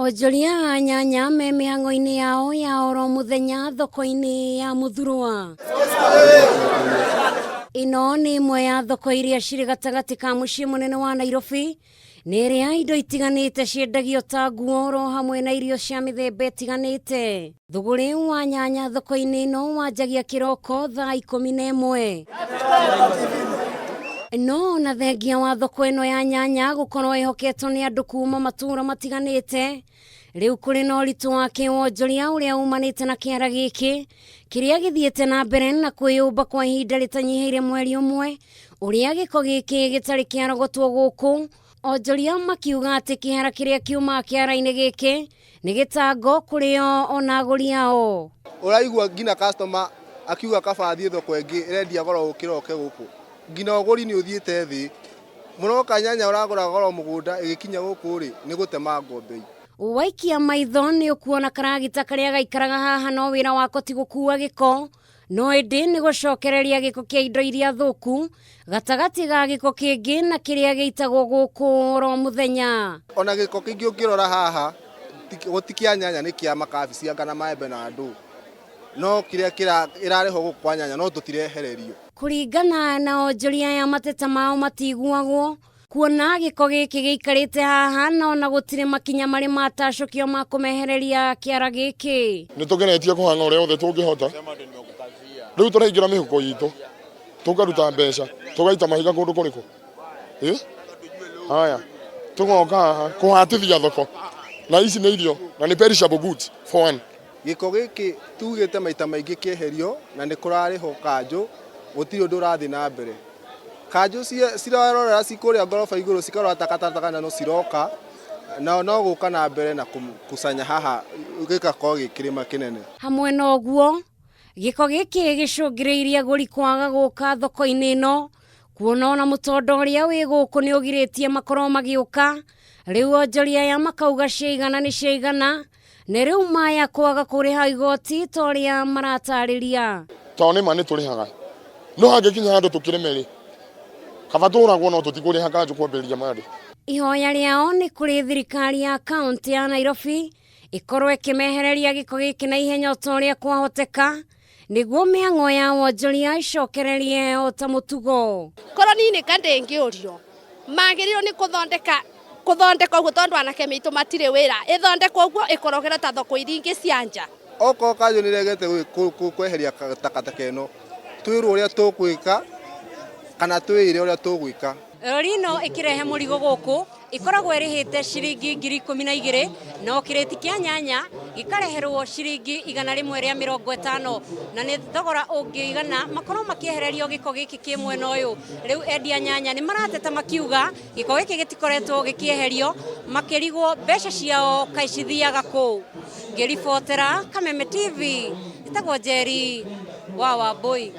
Onjoria a nyanya me mĩhang'o-inĩ yao ya oro mũthenya thoko-inĩ ya Mũthurũa. Ĩno nĩ ĩmwe ya thoko iria cirĩ gatagatĩ ka mũciĩ mũnene wa Nairobi, nĩ ĩrĩa indo itiganĩte ciendagio ta nguo oro hamwe na irio cia mĩthemba ĩtiganĩte. Thũgũrĩ wa nyanya thoko-inĩ ĩno wanjagia kĩroko thaa 11. No ona thengia wa thoko ĩno ya nyanya gũkorwo ĩhoketwo nĩ andũ kuma matũũra matiganĩte, rĩu kũrĩ na ũritũ wa kĩwonjoria ũrĩa umanĩte na kĩara gĩkĩ kĩrĩa gĩthiĩte na mbere na kwĩyũmba kwa ihinda rĩtanyihĩire mweri ũmwe ũrĩa gĩko gĩkĩ gĩtarĩ kĩarogotwo gũkũ. Onjoria makiuga atĩ kĩhera kĩrĩa kiumaga kĩara-inĩ gĩkĩ nĩ gĩtango kũrĩ o ona agũri ao. Ũraigua nginya customer akiuga kaba athiĩ thoko ĩngĩ ĩrendia goro gũkĩra oke gũkũ. Nginya ũgũri nĩ ũthiĩte thĩ. Mũroka nyanya ũragũra goro mũgũnda ĩgĩkinya gũkũ rĩ, nĩ gũtemangwo mbei. Waikia maitho nĩ ũkuona karagita karĩa gaikaraga haha no wĩra wako ti gũkua gĩko, no ĩndĩ nĩ gũcokereria gĩko kĩa indo iria thũku gatagatĩ ga gĩko kĩngĩ na kĩrĩa gĩitagwo gũkũ oro mũthenya. Ona gĩko kĩngĩ ũngĩrora haha, gũti kĩa nyanya nĩ kĩa makabici anga na maembe na ndũ. No kĩrĩa ĩrarehwo gũkũ kwa nyanya no tũtirehererio. Kũringana na onjoria aya mateta mao matiguagwo, kuona gĩko gĩkĩ gĩikarĩte haha na ona gũtirĩ makinya marĩ matacũkio ma kũmehereria kĩara gĩkĩ. Nĩ tũgeretie kũhang'a ũrĩa wothe tũngĩhota. Rĩu tũraingĩra mĩhuko itũ, tũkaruta mbeca, tũgaita mahiga kũndũ kũrĩkũ? Ĩ? Haya, tũgoka haha kũhatithia thoko. Na ici nĩ irio, na nĩ perishable goods for one. Gĩko gĩkĩ tugĩte maita maingĩ kĩeherio na nĩ kũrarĩhwo kanjũ, gũtirĩ ũndũ ũrathiĩ na mbere. Kanjũ cirarorera ci kũrĩa ngoroba igũrũ cikarora takataka na no ciroka, nao no gũka na mbere na kũcanya haha gĩgakorwo gĩ kĩrĩma kĩnene. Hamwe na ũguo, gĩko gĩkĩ gĩcũngĩrĩirie agũri kwaga gũka thoko-inĩ ĩno, kuona ona mũtondo ũrĩa wĩ gũkũ nĩ ũgirĩtie makorwo magĩũka. Rĩu onjoria aya makauga ciaigana nĩ ciaigana, nĩ rĩu maya kwaga kũrĩha igoti ta ũrĩa maratarĩria. Tondũ nĩ ma nĩ tũrĩhaga, no hangĩkinya handũ tũkĩreme rĩ, kaba tũragwo no tũtikũrĩha kanjũ kwambĩrĩria mandĩ. Ihoya rĩao nĩ kũrĩ thirikari ya kaũntĩ ya Nairobi ĩkorwo ĩkĩmehereria gĩko gĩkĩ na ihenya o ta ũrĩa kwahoteka nĩguo mĩhang'o ya wonjoria ĩcokererie o ta mũtugo. Korwo niĩ nĩ ka ndĩngĩũrio, magĩrĩirwo nĩ kũthondeka kũthondeka ũguo tondũ anake maitũ matirĩ wĩra, ĩthondekwo ũguo ĩkorogere ta thoko iria ingĩ cia nja. Okorwo kanjũ nĩ ĩregete kweheria takataka ĩno, twĩrwo ũrĩa tũgwĩka kana twĩĩre ũrĩa tũgwĩka. Rori ĩno ĩkĩrehe mũrigo gũkũ ĩkoragwo ĩrĩhĩte ciringi 12,000 no kĩrĩti kĩa nyanya gĩkareherwo ciringi 150, na nĩ thogora ũngĩigana makorwo makĩehererio gĩko gĩkĩ kĩ mwena ũyũ. Rĩu endia nyanya nĩ marateta makiuga gĩko gĩkĩ gĩtikoretwo gĩkĩeherio, makĩrigwo mbeca ciao kaĩ cithiaga kũ. Ngĩribotera Kameme TV, njĩtagwo Njeri wa Wambũi.